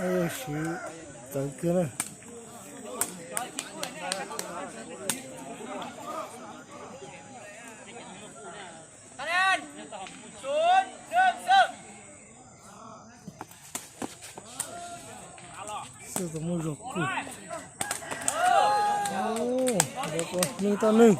Ub, siv txawv kawg na. Xwb tau muaj zog kuj. Ub, nws tau nws.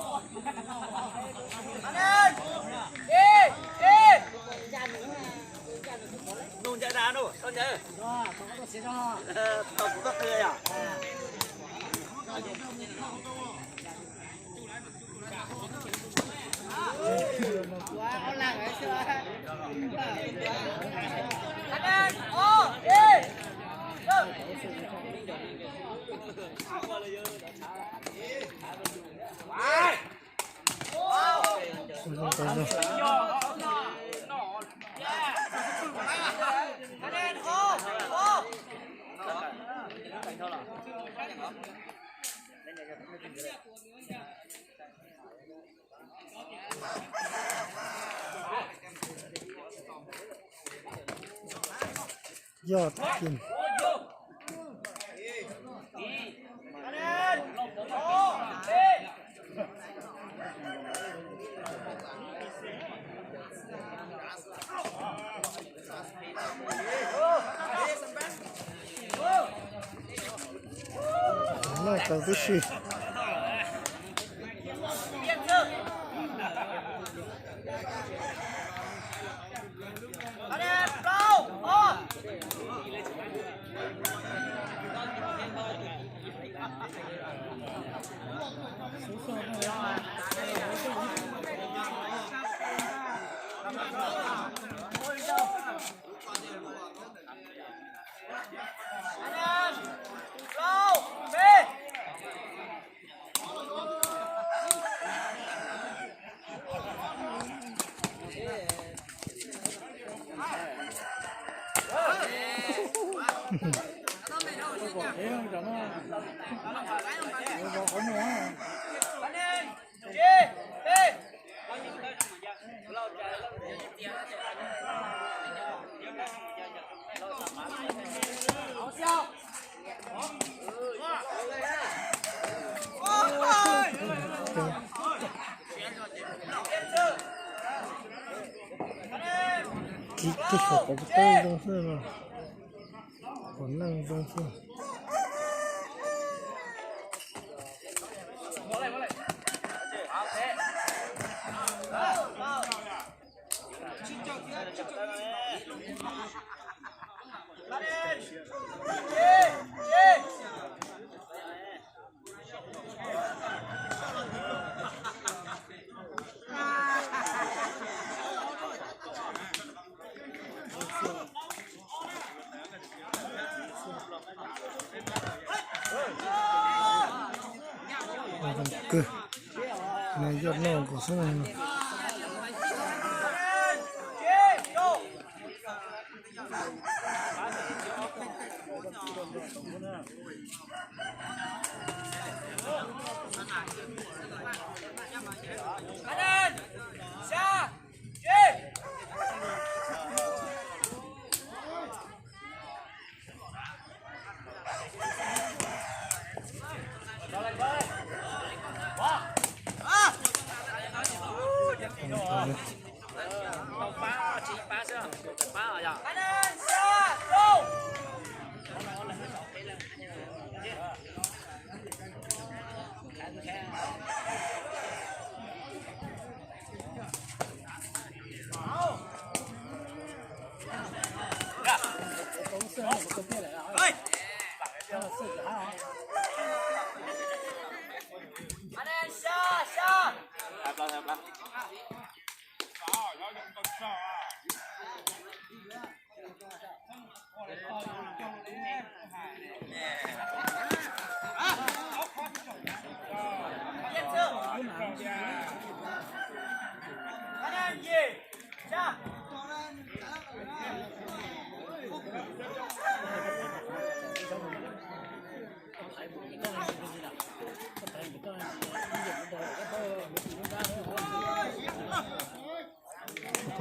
Yog tiag. Noj tau tib si. Kiv kiag saum qaum teb zoo xwb no. Qhov neej zoo xwb. Zoo kawg. No yog noj nkaus xwb.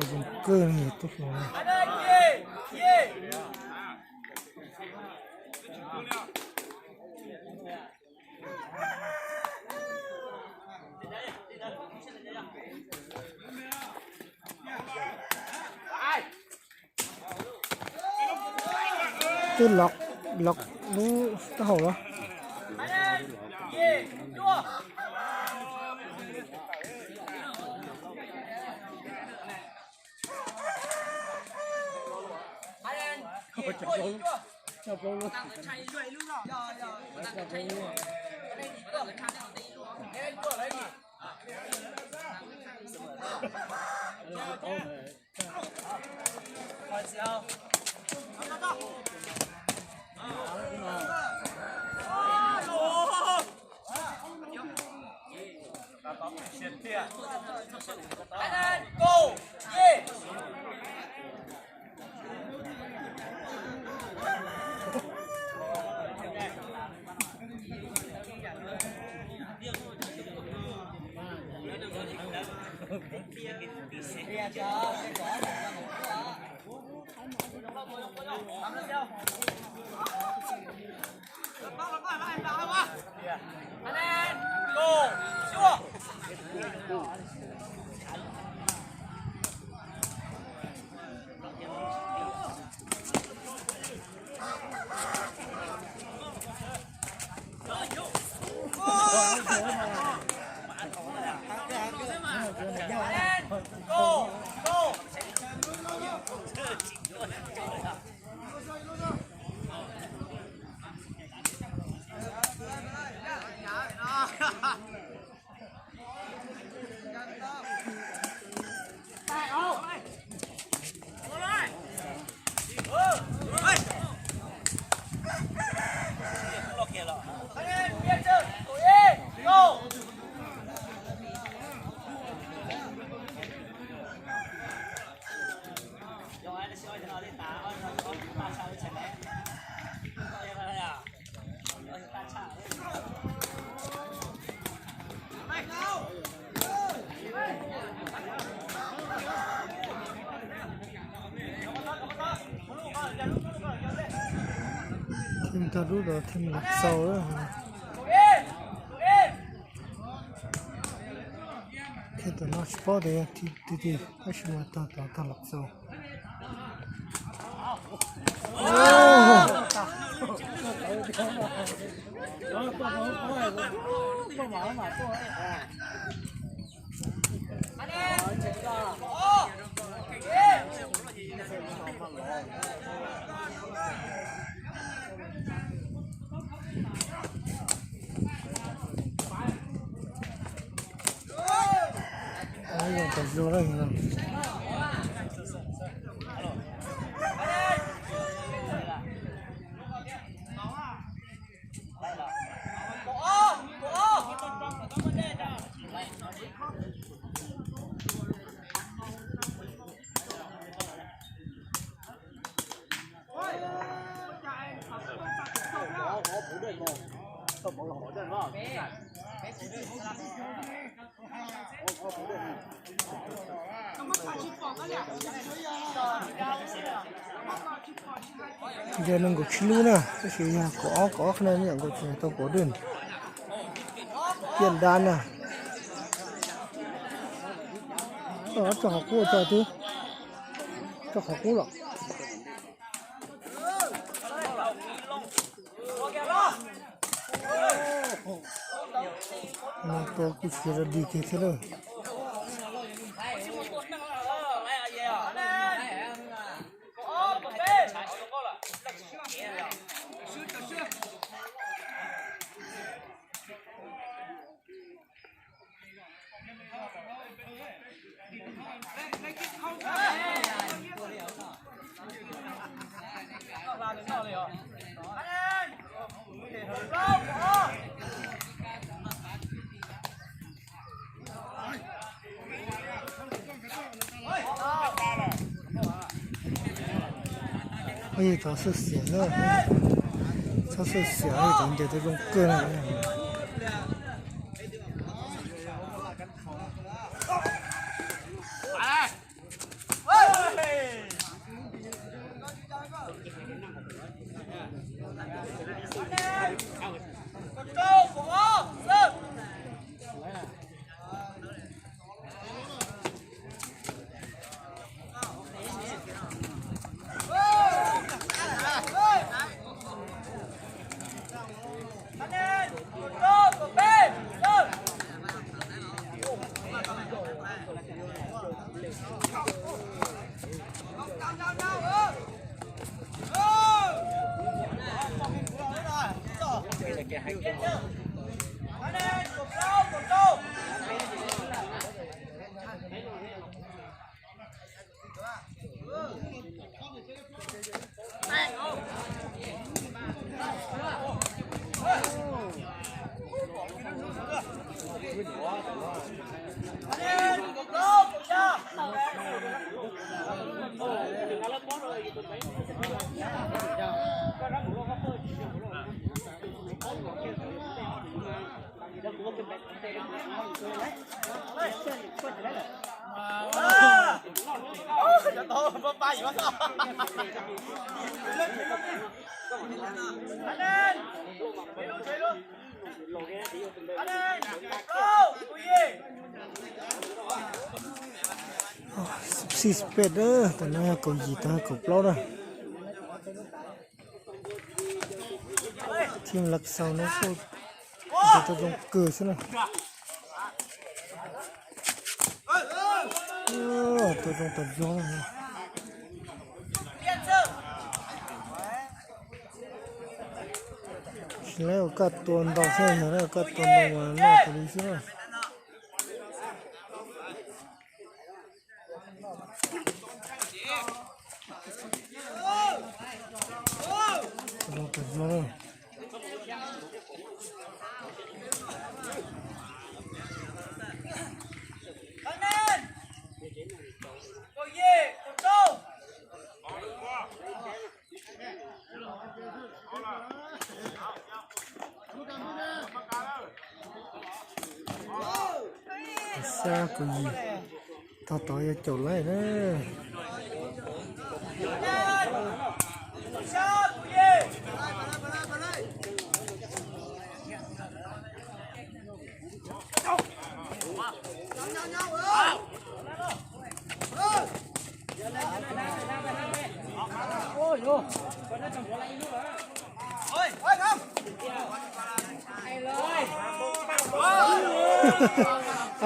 Zoo kawg li tub hluas. Twb lov, lov lub taub hau los. Theem tag lub los theem los xaus. Theem tam no tsis paub tias yog twg twg, tab sis mas tag tod tag los xaus. Yog nees nkaum tsib lub na, tab sis yog kaum ob, kaum ob qhov no me nyuam nkaus tsis tau kaum dwj. Piaj dab na. Tso qhov qub tso twb. Tso qhov qub los. No tua kuj tsis yog dig kiag thiab lawm. Ej, txhob xwb xiam na, txhob xwb xiam, cov ntes tau zoo kawg na. Sib peb na, tam no yog kaum yim tag kaum plaub na. Team Lav Xaus no kuj tua zoo kawg xwb na. Tua zoo tas zog na. Tsis lawv ua kaj tua ntau xwb, yog lawv ua kaj tua ntau mas noj tas li xwb na. Zoo tas zog. Xya kaum yim, tog tod yuav caum laij na.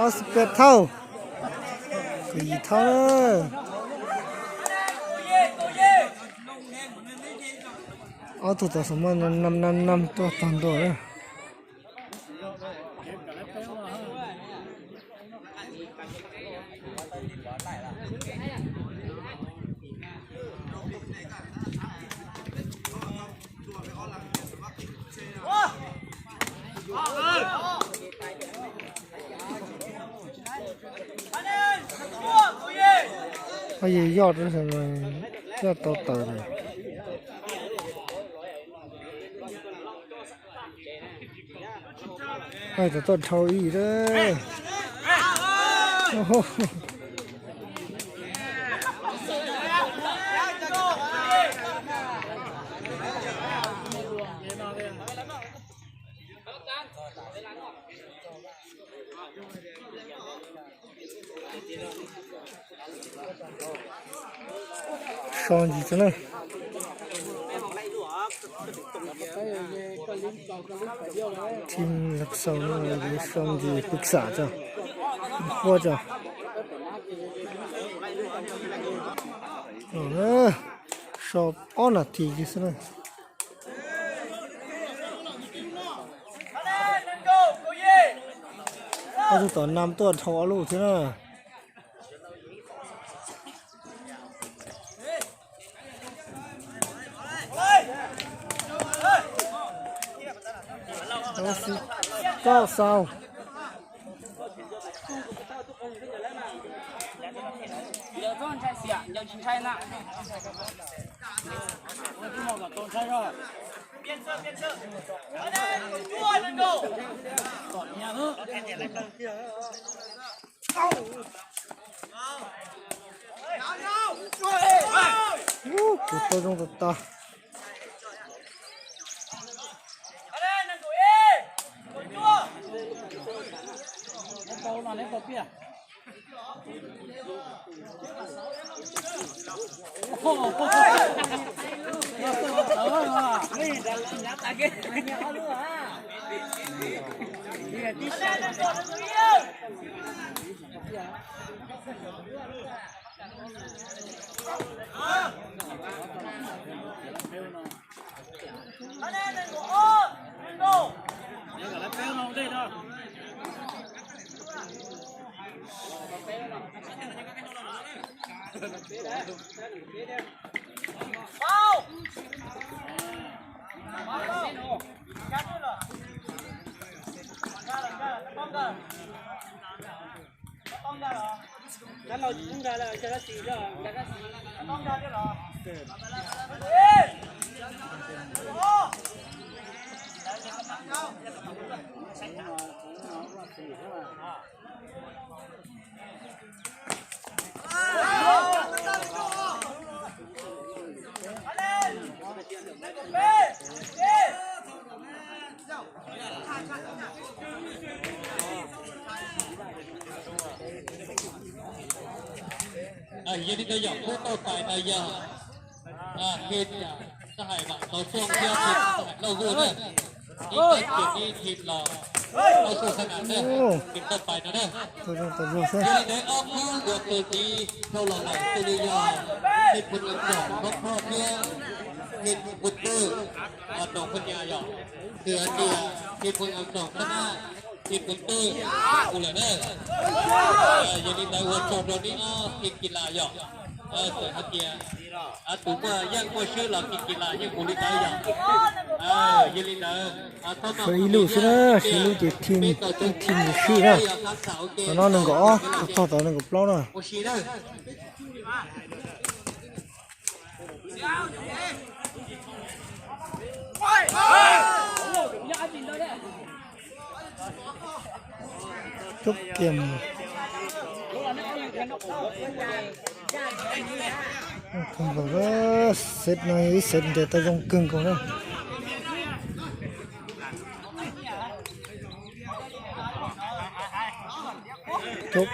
Ob xib peb thauj, kaum yim thauj na. Ob tug tau xov muaj năm năm năm tuaj tag ntua na. Ob yawg yoj, yoj tau tawm lawm. Hais tau tuaj dhau ib lawm. So ntsis xwb na. Team Lav Xaus no so ntsis pw xam tso, huab tso. So ob nas this xwb na. Ob tug tom năm tuaj dhau ob lub thiab na. Lav Xaus. Tus tau zoo tas tas. Yog li ntawd yog khub tauj tais no yog His Xab Hais Vam Tau Xyooj thiab His Xab Hais Lauj Zuag na. Ib tag kis ib team los Lauj Zuag Xab Nas na, team tauj tais no na. Yog li ntawd ob khub uas tus tiv dhau los lawm xws li yog His Phoos Am Tsoom Hmoob Phoj thiab His Phoos Twj Noom Phoj Nyas yom. Nws hais tias His Phoos Am Tsoom Xab Nas, His Phoos Twj mus lawm na. Yog li ntawd ua tsaug rau neb ob team kis las yom. Txawm hais tias tus muaj yeej muaj swb los team kis las yeej mus li ntawd yom. Yog li ntawd, sawv ib lub xwb na, sawv ib lub ces team, team sib na. Qhov no nees nkaum ob txog tod nees nkaum plaub na. Coob tiag. Kawg nkaus, set no ib set ntes tau zoo kawg nkaus na. Coob.